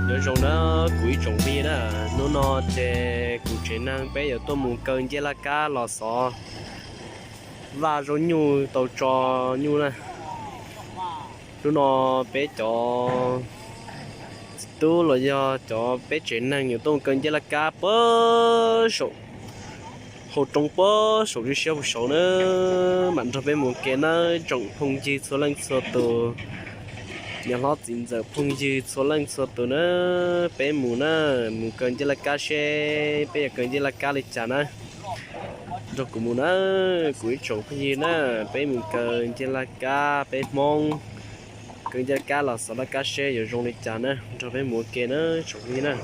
Nyob zoo na kuv ib tsoom phooj ywg na, hnub no ces kuv tsev neeg peb yuav tuaj mus kaw ncej laj kab los xov vaj zaub nyuj tau tso nyuj na. Hnub no peb cov txiv tub los yog cov peb tsev neeg yuav tuaj mus kaw ncej laj kab puag saum hauv roob puag saum siab puag saud na. Mam nrog peb mus ua ke na tsoom phooj ywg txhua leej txhua tus, niam hlob txiv ntxawm phooj ywg txhua leej txhua tus na. Peb mus na, mus kaw ncej laj kab seb peb yuav kaw ncej laj kab li cas na. Nrog kuv mus na, kuv ib tsoom phooj ywg na, peb mus kaw ncej laj kab, peb Hmoob kaw ncej laj kab los xov laj kab seb yuav zoo li cas na. Nrog peb mus ua ke na tsoom phooj ywg na.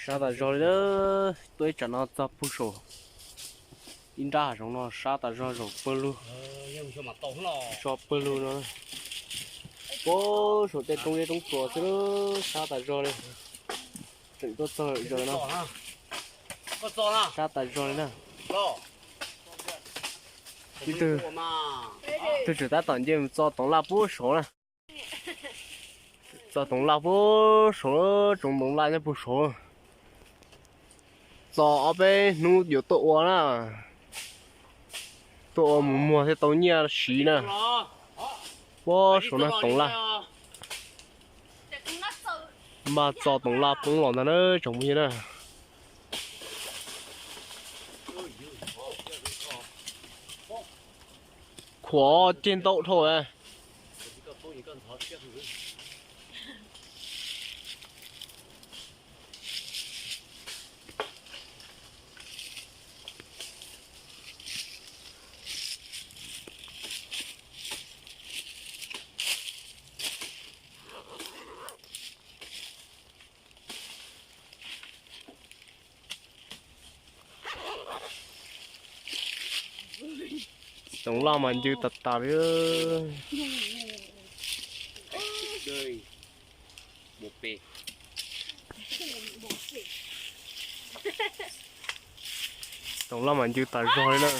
Sab tas zog li na, tuaj ib tsam no txog puag saum ib nrab hav zoov no sab tas zog zaum pawg lug, tso pawg lug no. Puag saum tej roob zeb roob tsuas xwb, sab tas zog li. Tseem tuaj txog lawm zaum no, sab tas zog li na. Ib tug, ib tug tseem tab tom nce mus txo toov laj puag saud na. Txo toov laj puag saud, tsoov toov laj nyob puag saud. Txo ob peb hnub yuav tuaj ua na, tuaj ua mus muag thiaj tau nyiaj siv na. Puag saud na toov laj, npaj txo toov laj poob los ntag na tsoom phooj ywg na. Khuam ceg ntau dhau. Toov laj mas ncw tas tas li. Toov laj mas ncw tas zog li na.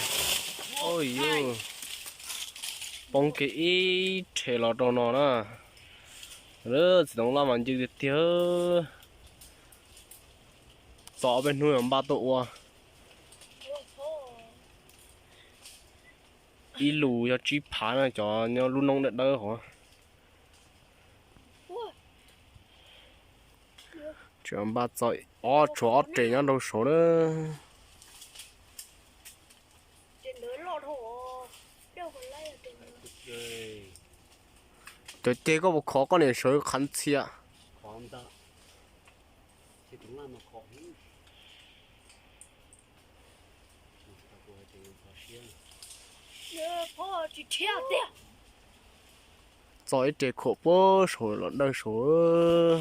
Poob kiag ib rhe los rau no na. Txiv toov laj mas ncw tiag tiag. Txo ob peb hnub npaj tuaj ua. Ib lus yog tsib phav na, cov nyob lub noob dawb dawb hov. Tseem npaj txo ob, tshuav ob res nyob rau saud na. Cov ceg koj puas khov koj niam sawv qhav ntxhia. Txo ib res khuam puag saud los dawj saud.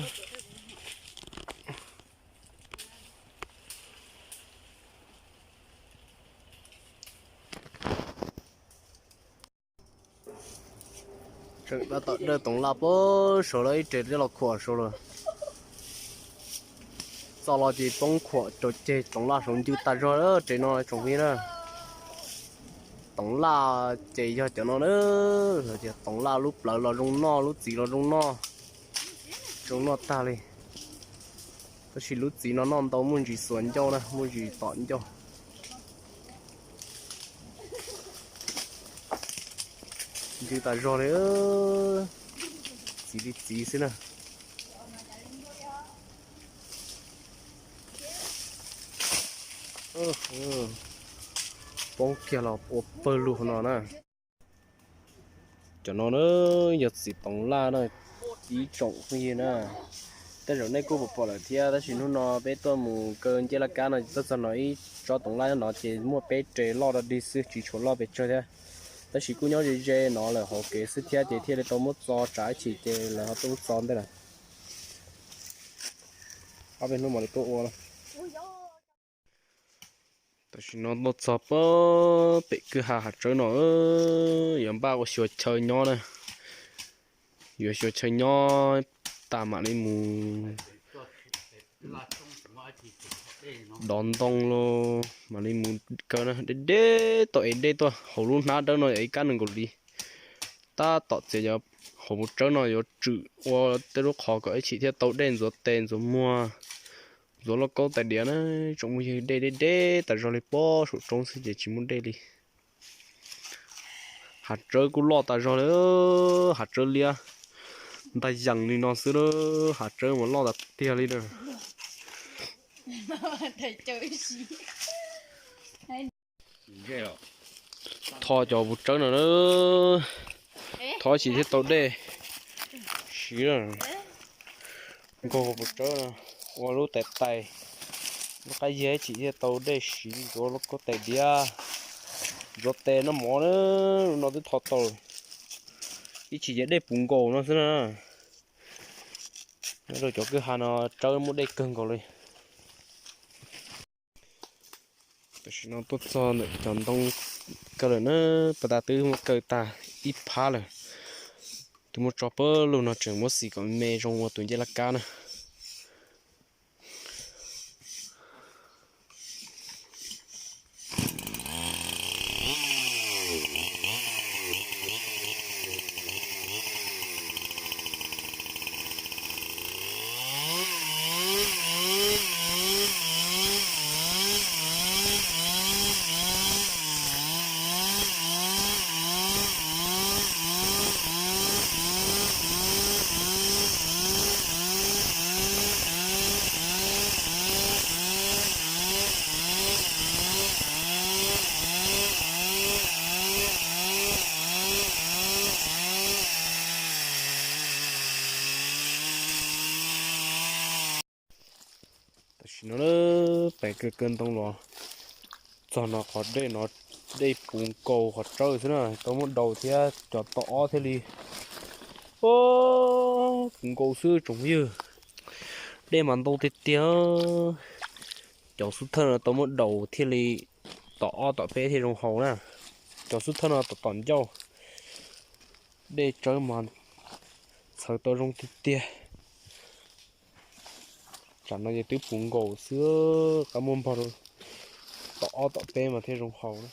Tseem tab tom dawj toov laj puag saud lawm, ib res twb los khuam saud lawm. Txo los ces poob khuam rau ceg toov laj saud ncw tas zog res no tsoom phooj ywg na. Toov laj ces yog cov no na, lawv tias toov laj lub plawv los zoo noj, lub txiv los zoo noj, zoo noj tag li. Tab sis lub txiv no noj ntau muaj ntsis xuas ncauj na, muaj ntsis tom ncauj. Ncw tas zog li. Txiv li txiv xwb na. Poob kiag los ua pawg lug no na. Cov no na yog txiv toov laj na, ib tsoom phooj ywg na. Tej zaum nej kuj pom pom lawm thiab, tab sis hnub no peb tuaj mus kaw ncej laj kab no tuaj txog no ib tsob toov laj no ces muaj peb re loj dog dig xwb, tsis tshua loj pes tsawg thiab. Tab sis kuj nyob ze ze no lawm hauv kev xwb thiab ces thiaj li tau muab txo tsav ib chim ces lawv ho tuaj txo ntej lawm. Ob peb hnub mam li tuaj ua. Tam sim no tuaj txog pem kwj ha hav tsawb no, yuav npaj ua xyuas chaw nyob na. Yuav xyuas chaw nyob tas mam li mus dov ntoo los mam li mus kaw na. Deb deb tau ev dej tuaj hauv lub hnab dawb no yog ib kab nees nkaum li. Tab tom txiav cov hauv paus tsawb no yuav tswm ua tej lub qhov kom ib chim thiaj tau dej ntxuav tes ntxuav muag, ntxuav lauj kaub tais diav na. Tsoom phooj ywg, dej deb deb tas zog li, puag saum roob xwb ces tsis muaj dej li. Hav tsawb kuj loj tas zog li, hav tsawb liab ntag yees li no xwb, hav tsawb mas loj tas tiag li na. Tho cov paus tsawb no na, tho ib chim thiaj tau dej siv. Nkaug paus tsawb no ua lub tais tais, lub qab yiag ib chim thiaj tau dej siv ntxuav lauj kaub tais diav, ntxuav tes noj mov na. Lub no twb tho tau, ib chim ces dej puv nkaus no xwb na. Nyob rau cov kwj ha no tsawb muaj dej kawg nkaus li. Tam sim no tuaj txog ntawm cov ntoo kaw lawm na, pas tas twb muab kaw tag ib phab lawm. Twb muab tso pawg lug no tseem muab xim kom me zoo ua tus ncej laj kab na. Tam sim no pem kaw kaw ntoo los txog no qhov dej no, dej puv nkaus qhov tsawb xwb na, tau muab daus thiab cov tom ob thiaj li puv nkaus xwb tsoom phooj ywg. Dej mas ntau tiag tiag. Cov xub thawj no tau muab daus thiaj li tom ob tom peb thiaj zoo haus na. Cov xub thawj no tom tom ncauj. Dej tsawb mas txhawv tau zoo tiag tiag. Tsam no ces twb puv nkaus xwb, qab muab npog rau tom ob tom peb mas thiaj zoo haus na.